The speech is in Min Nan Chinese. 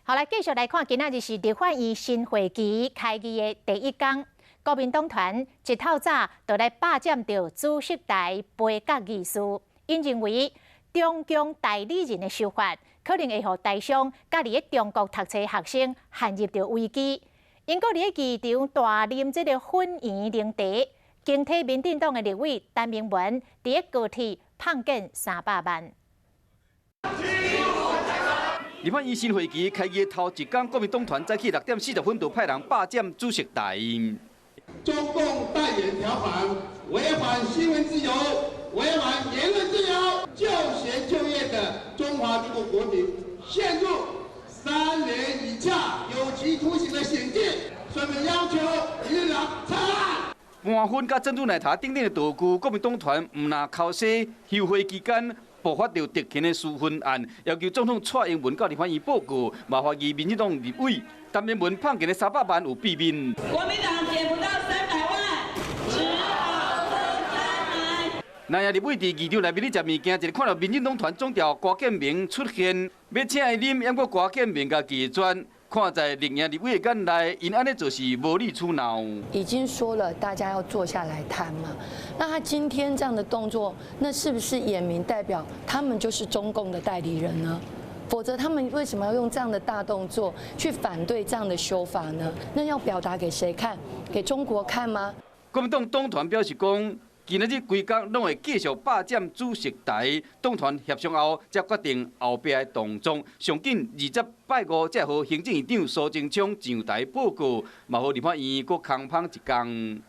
好，來繼續來看，今仔日是立法院新會期開議的第一工，國民黨團一透早就來霸佔著主席台杯葛議事，𪜶認為中共代理人的修法可能會予台商佮佇咧中國讀冊學生陷入著危機。𪜶閣佇咧議場大啉這个粉圓奶茶，共體民進黨的立委陳明文佇咧高鐵碰見300萬。立法院新會期開議頭一工，國民黨團早起6點40分就派人霸佔主席台。中共代理人條款違反新聞自由，違反言論自由，就學就業的中華民國國民陷入3年以下有期徒刑的險境，所以要求民進黨撤案。盤粉佮珍珠奶茶等等的道具，國民黨團毋但剾洗，休會期間爆發著特勤的私分案，要求總統蔡英文到立法院報告，嘛懷疑民進黨立委陳明文碰見的300萬有秘密。國民黨撿不到300萬，只好喝真奶。那也立委佇議場內面咧食物件，一看到民進黨團總召郭建明出現，欲請伊啉，毋過郭建明共拒絕。看在綠營立委的眼內，𪜶按呢做是無理取鬧。已經說了，大家要坐下來談嘛。那他今天這樣的動作，那是不是言明代表他們就是中共的代理人呢？否則他們為什麼要用這樣的大動作去反對這樣的修法呢？那要表達給誰看？給中國看嗎？國民黨黨團表示講，今仔日規工攏會繼續霸佔主席台，黨團協商後，才決定後壁的動作。上緊20拜五才予行政院長蘇貞昌上台報告，嘛予立法院閣空芳一工。